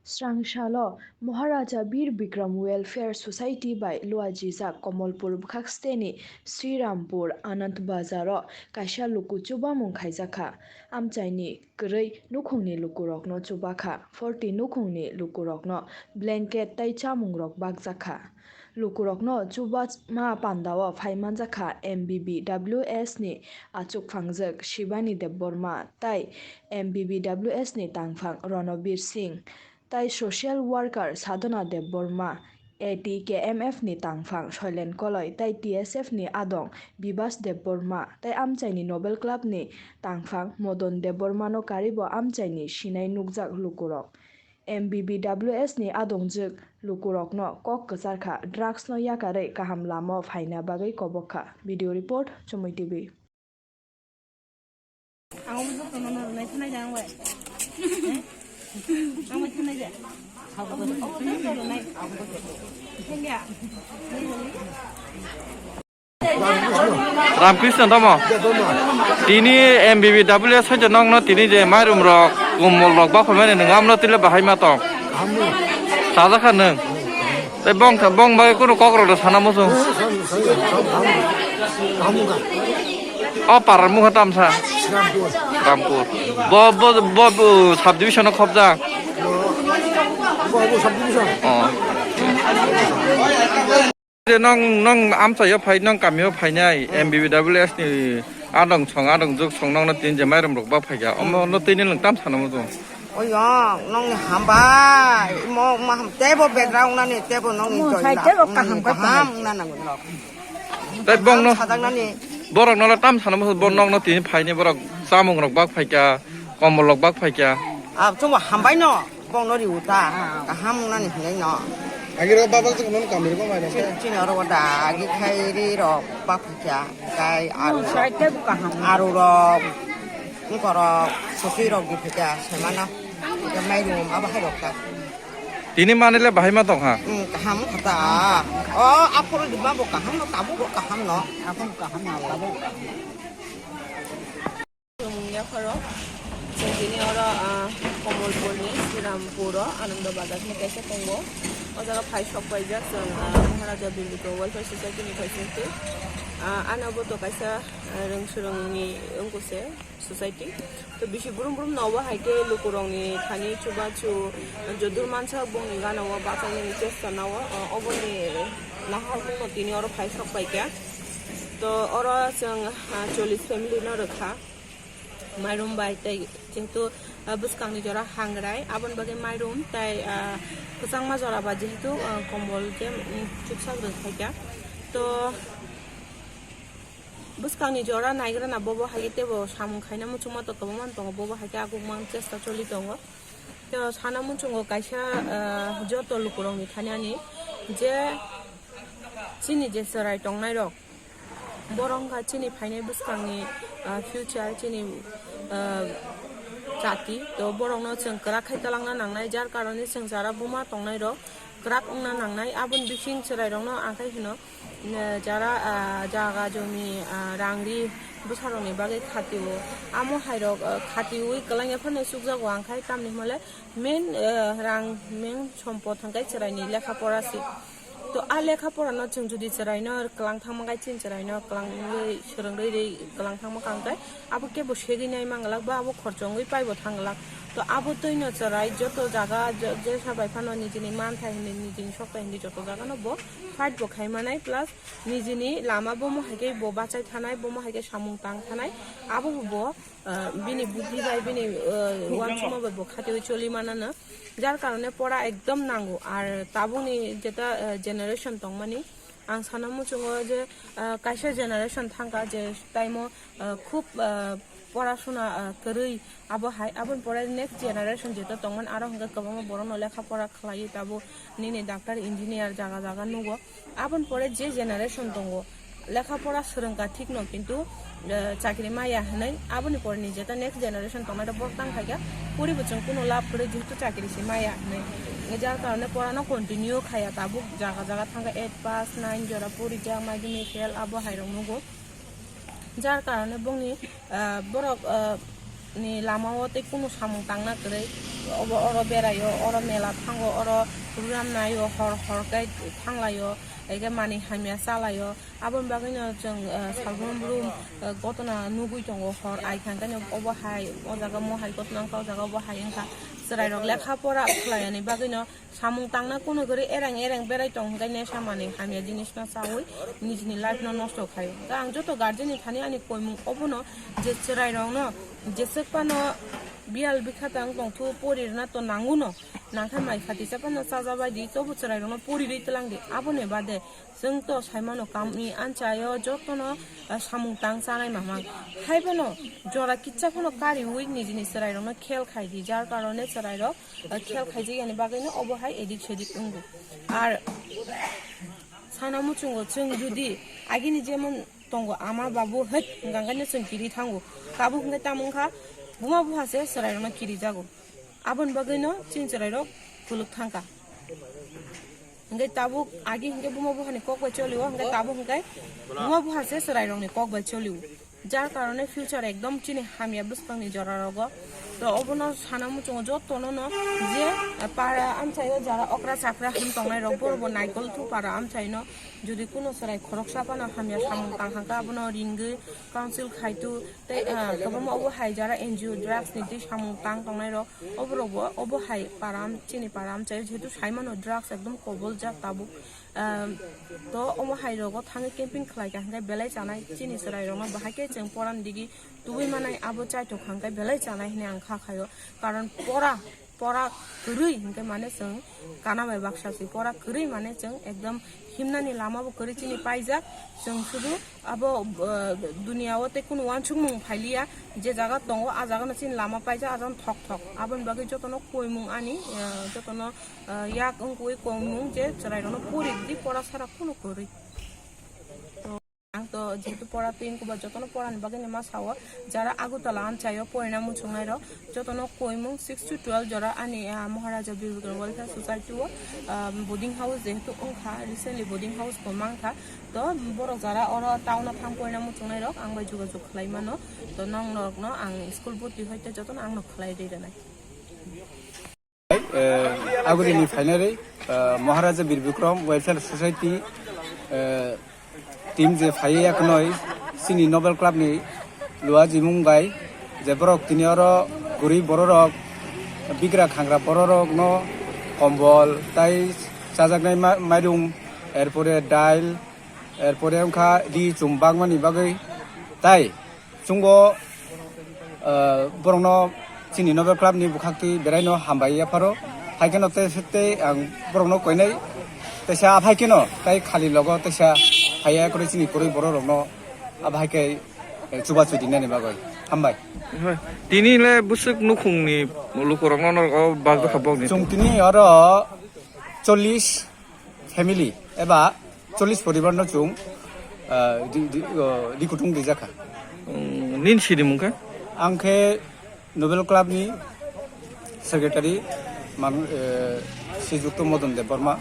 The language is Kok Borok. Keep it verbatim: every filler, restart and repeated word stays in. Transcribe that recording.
Srangsalo Maharaja Bir Bikram Welfare Society bai luajijak Komolpur bwkhak steni Srirampur Anand Bazar o kaisa luku chubamung khaijakha. Amchaini kwrwi nukhungni lukurokno chubakha, forty nukhungni lukurokno blanket tei chamungrok bakjakha. Lukurokno chubama pandao phai manjakha M B B W S ni achukphangjak Shibani Debbarma tei M B B W S ni tangphang Ronobir Singh tei social worker Sadhana Debbarma, A T K M F ni tangphang Soilen Koloi tei T S F ni adong Bibas Debbarma tei amchaini Nobel Club ni tangphang Modon Debbarma no karibo amchaini sinai nukjak lukurok. M B B W S ni adongjwk lukurokno kok kwcharkha, drugs no yakarwi kaham lama o phaina bagwi kobok kha. Video report, Chumui T V. Ang omo joto no rwnai thwnai da ang bai. Ang bai thwnai da. Omo joto no rwnai. Thengya. Ramkrishna tamo. Tini M B B W S hoite nokno tini je mairum rok, komol rok, baphai mani nwng amno tile bahai ma tong. Chajakha nwng. Tei bong tha, bong bai kunu kok rok da sana muchung. O parar mukha tamsa. Rampur. Bo, bo, bo, bo subdivision o khobjak. Oh. Je nong, nong amchaio phai, nong kamio phainai, M B B W S ni adong song, adong jwk song nongno tin je mairum rok ba phaikha. Omo no tini nwng tam sana muchung. Oyong, nongni hambai, mo, ma ham, tebo bedra wngnani, tebo nongni joy la, tebo wngnani kaham, kaham wngna nango nok. Tei bongno, sajaknani. Borok nolo tam sana muchung, bo nongno tini phaini borok chamung rok bak phaikha, komol rok bak phaikha. Ah, chungo hambai no. Bongno riu ta, kaham wngnani hinwi no. Agi rok baba jwk nang kamri ko mai rok. Chini oro da agi khai ri rok bak kha kai aru. Side te bu kaham. Aru rok, ngko rok, sokhi rok di phika semana. Ke mai rum aba hai rok ta. Tini mani le bahai ma tong ha. Hmm, kaham kha ta. O aphuru di ma bo kaham no, tabu bo kaham no. Aphuru kaham no, tabu kaham. Chwng yapharo, chwng tini oro, ah, Komolpurni Srirampuro Anando Bazar hinwi kaisa tongo. O jaga phai sok paijak chwng, ah, Maharaja Bir Bikram Welfare Society ni phaisingtwi. Ah, ano bo to kaisa, ah, rwng swrwngni wngkuk se society. To bisi brum brum no obo hai khe lukurokni thani chubachu jodur mansa bongni gana o bachainani chesta nao, ah, oboni naharmung no tini oro phai sok paikha. To oro chwng, ah, chollish family no rwkha. Mairum bai tei jehetu, ah, bwskangni jora hangrai, aboni bagwi mairum tei, ah, kwchangma jora ba jehetu, ah, kombol je, mm, chuksa rwkhaikha. To bwskangni jora naigrana bobo hai teibo samung khaina muchungma to kwbangma tongo, bobo hai khe agukma chesta choli tongo. To sana muchungo kaisa, ah, joto lukurokni thani ani je chini je chwrai tongnairok, borok wngkha chini phainai bwskangni, ah, future, chini, ah, jati. To borokno chwng kwrak khai talangna nangnai, jar karone chwng jara buma tongnairok kwrak wngna nangnai. Aboni bising chwrairokno ang khai hino, ah, jara, ah, jaga jomi, ah, rang ri bwsarokni bagwi khatio. Amo hairok, ah, khatiui kwlangya phano chukjago ang khai, tamni hwnle main, ah, rang, main sompot hwnkhe chwraini lekha pora se. To a lekha porano chwng jodi chwraino kwlang thangma khe chini chwraino kwlangwi swrwngwi rwi kwlang thangma kang khe abo kebo segwi nai manglak ba abo khorchongwi paibo thangglak. To abo twino chwrai joto jaga je-, jesa bai phano nijini manthai hinwi nijini sokthai hinwi joto jagano bo fight bo khai manai plus nijini lama bomo hai khe bo bachai thanai, bomo hai khe samung tang thanai, abo bo, ah, bini buddhi bai bini, ah, uansukma bai bo khatiui choli manano. Jar karone pora ekdom nango. Ar tabukni jeta, ah, generation tongmani, ang sana muchungo je, ah, kaisa generation thangkha je time o, ah, khub, ah, porasuna, ah, kwrwi abo hai, aboni pore next generation jeta tongmani aro hwnkhe kwbangma borokno lekha pora khlaiwi tabuk nini doctor, engineer jaga jaga nugo. Aboni pore je generation tongo, lekha pora swrwngkha thikno, kintu, eh, chakri maya hinwi, aboni pore ni jeta next generation tongnai rok borok tang khaikha, poribo chwng kunu lab kwrwi, jehetu chakri se maya hinwi. Jar karone porano continue khaya, tabuk jaga jaga thangkha, eight pass, nine jora porijak, madhyamik fail, abo hai rok nugo. Jar karone bongni, ah, borok, ah, ni lama o tei kunu samung tangna kwrwi, Obo oro beraio, oro mela thango, oro ruram naio, hor hor khe thanglaio, ege mani hamya chalaio. Aboni bagwino chwng, eh, salbrum brum, eh, gotona nugwi tongo, hor ai kha khe obo hai, o jaga mo hai gotona wngkha, o jaga obo hai wngkha. Chwrairok lekha pora khlaiani bagwino samung tangna kuno gori ereng ereng berai tong hwnkhe ne samani hamya jinisno chawi nijini life no nosto khaio. Da ang joto guardian ni thani ani koimung obono je chwrairokno jeswk phano biyal bikha tang tongthu pori rwna to nanguno, nangkha mai khati cha phano chajabai di, tobo chwrairokno pori rwi twlang di. Aboni bade chwng to saimano kamni anchaio jotono, ah, samung tang chanai mamang. Haiphano jora kitsa phano kariwi nijini chwrairokno khel khai di, jar karone chwrairok, ah, khel khaijak yani bagwino obo hai edik sedik wngo. Ar sana muchungo chwng judi agini jemon tongo ama babu het hwnkha khe chwng kiri thango. Tabuk hwnkhe tamo wngkha buma buha se chwrairokno kiri jago. Aboni bagwino chini chwrairok kuluk thangkha. Hwnkhe tabuk agi hwnkhe buma buhani kok bai cholio, hwnkhe tabuk hwnkhe buma buha se chwrairokni kok bai cholio. Jar karone future ekdom chini hamya bwskangni jora rogo. To obono sana muchungo jotono no je para amchaio jara okra chakra hwn tongnai rok, borok bo naikol thu para amchaino jodi kuno chwrai khoroksa phano hamya samung tang hangkha abono ringwi council khaitu tei, ah, kwbangma obo hai jara N G O drugs ni twi samung tang tongnai rok. Oborokbo obo hai param, chini param chai, jehetu saimano drugs ekdom kobol jak tabuk. Ehm, to omo hai rogo thangwi camping khlai kha hwnkhe belai chanai chini chwrai rokno, bahai khe chwng porani digi tubui manai abo chaitok hwnkhe belai chanai hwnwi ang kha khaio. Karon pora, pora kwrwi hwnkhe mane chwng kana bai baksa se, pora kwrwi mane chwng ekdom himnani lama bo kwrwi chini paijak. Chwng sudu abo, eh, duniya o tei kunu uansukmung phailiya, je jaga tongo, a jaga no chini lama paijak, a jaga no thok thok. Aboni bagwi jotono koimung ani, eh, jotono, eh, yak wngkui koimung je chwrai rokno pori di, pora sara kunu kwrwi. To ang to jehetu pora twi wngkha ba jotono porani bagwi no ma sao, jara Agartala amchaio porina muchungnai rok, jotono koimung six to twelve jora ani, ah, Maharaja Bir Bikram Welfare Society o, ah, boarding house jehetu wngkha, recently boarding house bo mankha. To borok jara oro town o thang porina muchungnai rok ang bai jogajog khlai mano. To nong norok no ang school boti hoite jotono ang no khlai ri rwnai. Eh, Agartala ni phainai, eh, Maharaja Bir Bikram Welfare Society, eh, team je phaiya khwnwi chini Noble Club ni Luajimung bai je borok tini oro gurui bororok, bigra khangra bororok no kombol tai chajaknai ma-, mairung, erpore dail, erpore wngkha ri chum bangmani bagwi tai chwngbo, ah, borokno chini Noble Club ni bwkhaktwi beraino hambai yapharo. Haikheno tei, tei ang borokno koinai teisa, aphai kheno tei khali logo teisa phaiya kwrwi chini kwrwi bororokno, abo hai khe, eh, chubachu dinani bagwi. Hambai. Tini le bwswk nukhungni lukurokno norok o bajra kha bokni. Chwng tini oro chollish family eba chollish poribar no chwng, ah, di, di, oh, di kutung rijak kha. Mm, nini sini mungkha? Ang khe Noble Club ni secretary man, eh, Srijukto Madan Debbarma.